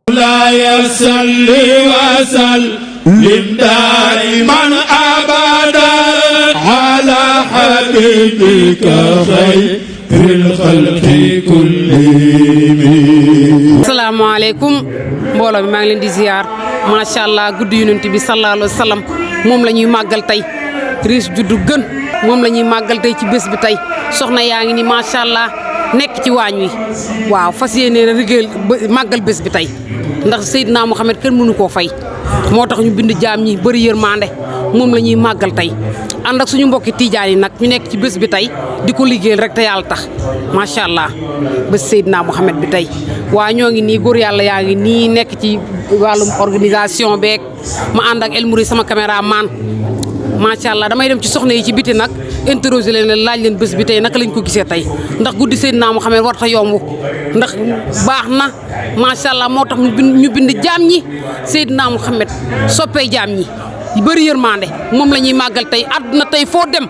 مولاي صل وسلم دائما ابدا على حبيبك خير الخلق كلهم. السلام عليكم mbooloo mi maa ngi leen di ziar macha allah guddi yonent bi sallallahu alayhi wa sallam moom la ñuy màggal tey riis juddu gën moom la ñuy màggal tey ci bés bi tey soxna yaa ngi ni macha allah nekk ci waañ wi waaw fas yéene liggéey màggal bés bi tey ndax Seydina Mouhamed kenn mënu koo fay moo tax ñu bind jaam ñi bëri yërmande moom la ñuy màggal tey ànd ak suñu mbokki tiijaan yi nag ñu nekk ci bés bi tey di ko liggéeyal rek te yàlla tax macha allah bés Seydina Mouhamed bi tey waa ñoo ngi nii góor yàlla yaa ngi nii nekk ci wàllum organisation beeg ma ànd ak El Mouri sama caméraman macha allah damay dem ci soxna yi ci biti nag interroger leen laaj leen bés bi tey naka lañ ko gisee tey ndax guddi Seydina Mouhamed war ta yomb ndax baax na macha allah moo tax ñu bind jaam ñi Seydina Mouhamed soppee jaam ñi bëri yërmande moom la ñuy màggal tey àdduna tey foo dem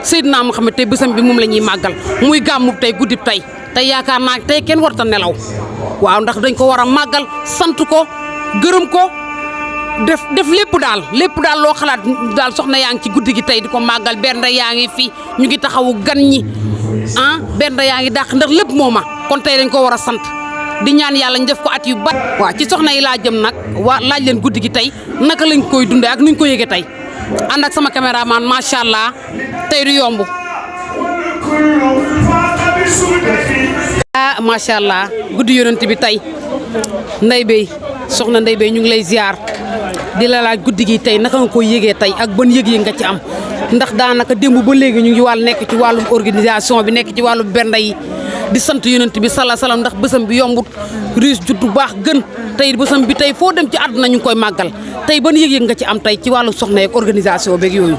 Seydina Mouhamed tey bésam bi moom la ñuy màggal muy gàmmub tey guddib tey tey yaakaar naa tey kenn warta nelaw waaw ndax dañ ko war a màggal sant ko gërëm ko def lépp daal loo xalaat daal soxna yaa ngi ci guddi gi tey di ko màggal bernde yaa ngi fi ñu ngi taxawu gan ñi bernde yaa ngi dàq ndax lépp mooma kon tey dañ ko war a sant di ñaan yàlla ñu def ko at yu bari waaw ci soxna yi laa jëm nag waa laaj leen guddi gi tey naka lañ koy dundee ak nuñ ko yëgee tey ànd ak sama caméraman macha allah tey du yomb macha allah guddi yonent bi tey Ndeye Beye soxna Ndeye Beye ñu ngi lay ziar di la laaj guddi gi tey naka nga koy yëgee tey ak ban yëg-yëg nga ci am ndax daanaka démb ba léegi ñu ngi nekk ci wàllum organisation bi nekk ci wàllum bernde yi di sant yonent bi sallallahu alayhi wasallam ndax bésam bi yombut riis juddu baax gën tey bésam bi tey foo dem ci àdduna ñu ngi koy màggal tey ban yëg-yëg nga ci am tey ci wàllu soxna yeeg organisation beeg yooyu.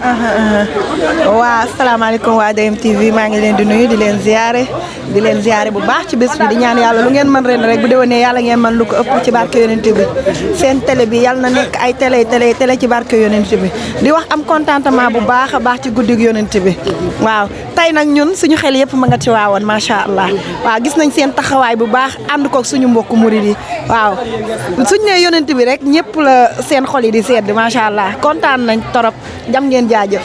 waa asalaamaaleykum waa DMTV maa ngi leen di nuyu di leen ziare bu baax ci bés bi di ñaan yàlla lu ngeen mën ren rek bu déwénee yàlla ngeen mën lu ko ëpp ci barke yonent bi seen télé bi yàlla na nekk ay télé ci barke yonent bi di wax am contentement bu baax a baax ci guddig yonent bi waaw tey nag ñun suñu xel yëpp ma nga ci waawoon macha allah waaw gis nañ seen taxawaay bu baax ànd koog suñu mbokku murid yi waaw suñ nee yonent bi rek ñëpp la seen xol yi di sedd macha allah kontaan nañ torop jam ngeen jaajëf.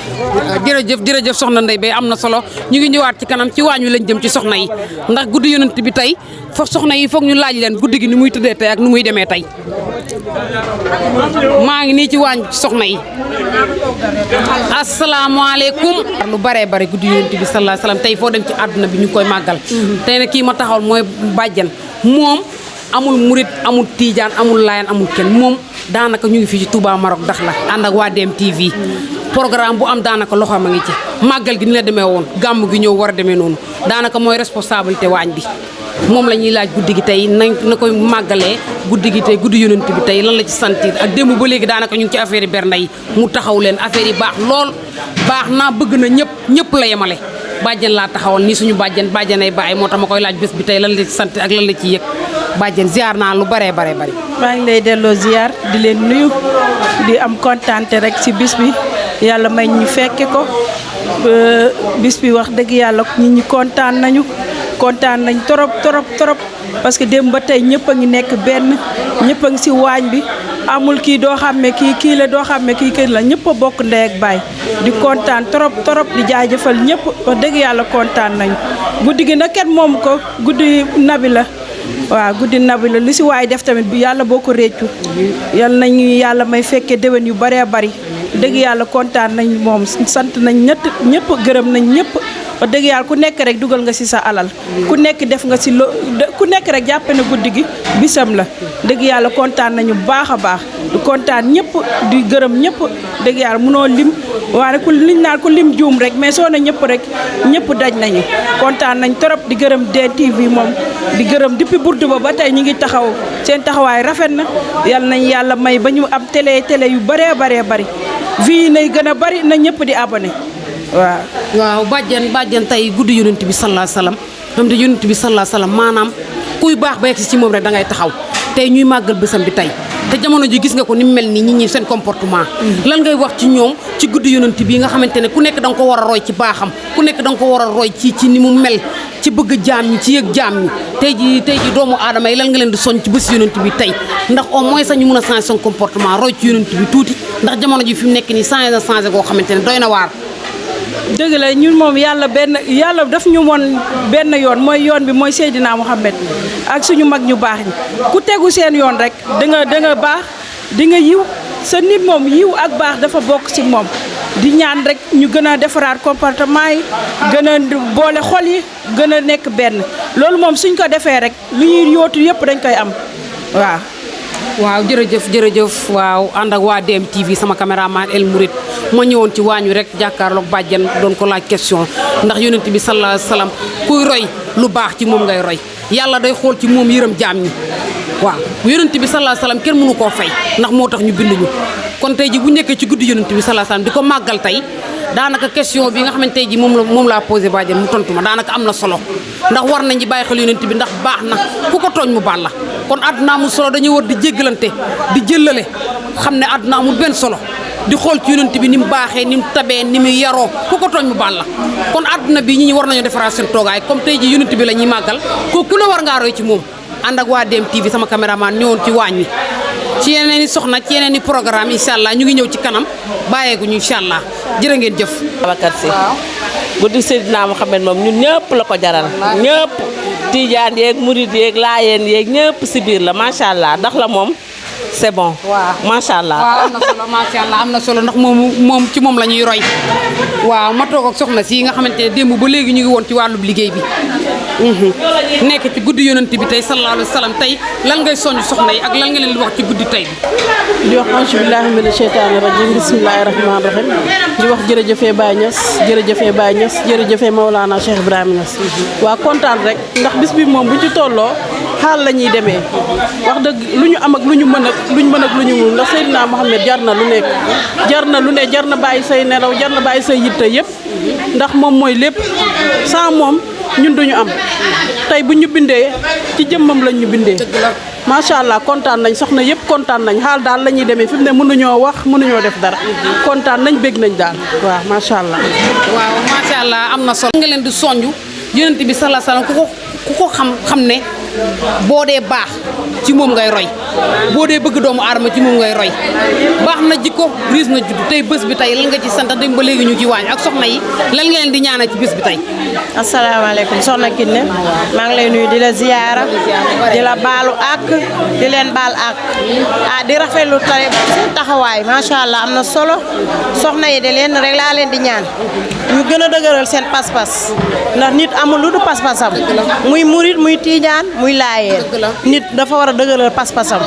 jërëjëf soxna Ndeye Beye am na solo ñu ngi ñëwaat ci kanam ci waañ wi lañ jëm ci soxna yi ndax guddi yonent bi tey foog soxna yi foog ñu laaj leen guddi gi ni muy tëddee tey ak ni muy demee tey maa ngi nii ci waañ ci soxna yi asalaamaaleykum lu baree bare guddi yonent bi sallallahu alayhi wasallam tey foo dem ci àdduna bi ñu koy màggal tey nag kii ma taxawal mooy bàjjan moom amul murit amul tiijaan amul laayaan amul kenn moom daanaka ñu ngi fii ci Touba Maroc dax la ànd ak waa DMTV programme bu am daanaka loxoom a ngi ci màggal gi ni la demee woon gàmm gi ñëw war a demee noonu daanaka mooy responsabilité waañ bi moom la ñuy laaj guddi gi tey na koy màggalee guddi gi tey guddi yonent bi tey lan la ci sentir ak démb ba léegi daanaka ñu ngi ci affaire yi bernde yi mu taxaw leen affaire yi baax lool baax naa bëgg na ñëpp la yemale bàjjen laa taxawal nii suñu bàjjenay bàyyi moo tax ma koy laaj bés bi tey lan la ci sant ak lan la ci yëg bàjjen ziar naa lu bare bari maa ngi lay delloo ziar di leen nuyu di am kontaante rek ci bis bi yàlla may ñu fekke ko bis bi wax dëgg yàlla nit ñi kontaan nañ torop parce que démb ba tey ñëpp a ngi nekk benn ñëpp a ngi ci waañ bi amul kii doo xàmme kii la doo xàmme kii la ñëpp a bokk ndey ak baay di kontaan torop di jaajëfal ñëpp wax dëgg yàlla kontaan nañu guddi gi nag kenn moomu ko guddi nabi la waaw guddi nabi la lu ci waay def tamit bi yàlla boo ko réccu yal nañu yàlla may fekkee déwén yu baree bari dëgg yàlla kontaan nañ moom sant nañ ñëpp gërëm nañ ñëpp wax dëgg yàlla ku nekk rek dugal nga ci sa alal ku nekk def nga ci ku nekk rek jàppe na guddi gi bisam la dëgg yàlla kontaan nañu baax a baax di kontaan ñëpp di gërëm ñëpp dëgg yàlla mënoo lim waaye ku liñ naan ku lim juum rek mais soo na ñëpp rek ñëpp daj nañu kontaan nañ trop di gërëm DMTV moom di gërëm depuis burdu ba tey ñu ngi taxaw seen taxawaay rafet na yal nañ yàlla may ba ñu am télé yu baree bari vie nay gën a bari na ñëpp di abonné waaw bàjjen tey guddi yonent bi sallallahu alayhi wasallam xam te yonent bi sallallahu alayhi wasallam maanaam kuy baax ba yegg si ci moom rek da ngay taxaw tey ñuy màggal bésam bi tey te jamono ji gis nga ko ni mu mel nii nit ñi seen comportement lan ngay wax ci ñoom ci guddi yonent bi nga xamante ne ku nekk da nga ko war a roy ci baaxam ku nekk da nga ko war a roy ci ni mu mel ci bëgg jaam ñi ci yëg jaam ñi tey ji doomu aadama yi lan nga leen di soñ ci bés yonent bi tey ndax au moins sax ñu mën a changer son comportement roy ci yonent bi tuuti ndax jamono ji fi mu nekk nii changé koo xamante ne doy na waar. dëgg la ñun moom yàlla daf ñu woon benn yoon mooy yoon bi mooy Seydina Mouhamed ak suñu mag ñu baax ñi ku tegu seen yoon rek da nga baax di nga yiw sa nit moom yiw ak baax dafa bokk ci moom di ñaan rek ñu gën a defaraat comportement yi gën a boole xol yi gën a nekk benn loolu moom suñ ko defee rek lu ñuy yóotu yëpp dañ koy am waaw. waaw jërëjëf waaw ànd ak waa DMTV sama caméraman El Mouride ma ñëwoon ci waañu rek jàkkaarloog bàjjan doon ko laaj question ndax yonent bi sallallahu alayhi wasallam kuy roy lu baax ci moom ngay roy yàlla day xool ci moom yërëm jaam ñi waaw yonent bi sallallahu alayhi wasallam kenn mënu koo fay ndax moo tax ñu binduñu kon tey ji bu nekkee ci guddi yonent bi sallallahu alayhi wasallam di ko màggal tey daanaka question bi nga xamante tey ji moom laa posé bàjjan mu tontu ma daanaka am na solo ndax war nañ di bàyyi xel yonent bi ndax baax na ku ko tooñ mu baal la kon àdduna amul solo dañuy war di jéggalante di jëllale xam ne àdduna amul benn solo di xool ci yonent bi ni mu baaxee ni mu tabee ni mu yaroo ku ko tooñ mu baal la kon àdduna bi ñi war nañoo defaraat seen toogaay comme tey ji yonent bi la ñuy màggal ko ku ne war ngaa roy ci moom ànd ak waa DMTV sama caméraman ñëwoon ci waañ wi ci yeneen i soxna ci yeneen i programme incha allah ñu ngi ñëw ci kanam bàyyeeguñu incha allah jërë ngeen jëf. Babacar Sy guddi Seydina Mouhamed moom ñun ñëpp la ko jaral ñëpp Tijaan yeeg Murid yeeg Laayeen yeeg ñëpp si biir la macha allah ndax la moom c'est bon. waaw macha allah. waaw am na solo macha allah am na solo ndax moom ci moom la ñuy roy waaw ma toog ak soxna si nga xamante ne démb ba léegi ñu ngi woon ci wàllub liggéey bi. nekk ci guddi yonent bi tey sallallahu alayhi wa sallam tey lan ngay soññ soxna yi ak lan nga leen di wax ci guddi tey bi. di wax auzu billaahi mina sheytaani rajiim bismillaahi rahmaani rahiim di wax jërëjëfee Baye Niass jërëjëfee Baye Niass jërëjëfee Maolana Cheikh Ibrahima Niass waa kontaan rek ndax bis bi moom bu ci tolloo xaal la ñuy demee wax dëgg lu ñu am ak lu ñu mën ak lu ñu mën ak lu ñu mun ndax Seydina Mouhamed jar na lu nekk jar na lu ne jar na bàyyi say nelaw jar na bàyyi say yitte yëpp ndax moom mooy lépp sans moom ñun duñu am tey bu ñu bindee ci jëmmam lañ ñu bindee macha allah kontaan nañ soxna yëpp kontaan nañ xaal daal la ñuy demee fi mu ne mënuñoo wax mënuñoo def dara kontaan nañ bég nañ daal waaw macha allah. waaw macha allah am na solo nga leen di soñju yonent bi sallallahu alayhi wasallam ku ko xam ne boo dee baax ci moom ngay roy boo dee bëgg doomu aadama ci moom ngay roy baax na jikko riis na juddu tey bés bi tey lan nga ci sant dem ba léegi ñu ci waañ ak soxna yi lan nga leen di ñaanal ci bés bi tey. asalaamaaleykum soxna Kiné maa ngi lay nuyu di la ziyaara di la baalu ak di leen baal ak di rafetlu tey seen taxawaay macha allah am na solo soxna yi de leen rek laa leen di ñaan ñu gën a dëgëral seen pas-pas ndax nit amul lu du pas-pasam muy murit muy tiijaan muy laayeen nit dafa war a dëgëral pas-pasam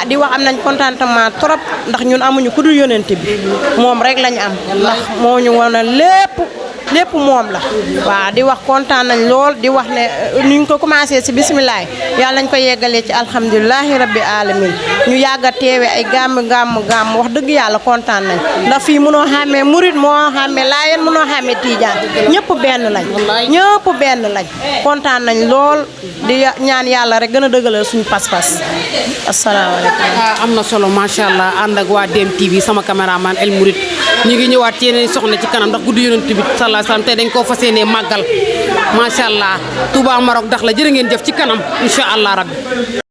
di wax am nañ contentement trop ndax ñun amuñu ku dul yonent bi moom rek lañ am ndax moo ñu woon lépp moom la waaw di wax kontaan nañ lool di wax ne ñu ko commencé ci bisimilah yàlla nañ ko yeggalee ci alhamdulilahi rabbi alamin ñu yàgg a teewe ay gàmm wax dëgg yàlla kontaan nañ ndax fii mënoo xàmmee murit moo xàmmee laayeen mënoo xàmmee tiijaan ñëpp benn lañ kontaan nañ lool di ñaan yàlla rek gën a dëggalal suñu pas-pas asalaamaaleykum. am na solo macha allah ànd ak waa DMTV sama caméraman El Mouride ñu ngi ñëwaat ci yeneen soxna ci kanam ndax guddi yonent bi sallallahu alayhi wasallam tey dañ koo fas yéenee màggal macha allah Touba Maroc ndax la jërë ngeen jëf ci kanam incha allah rabbi.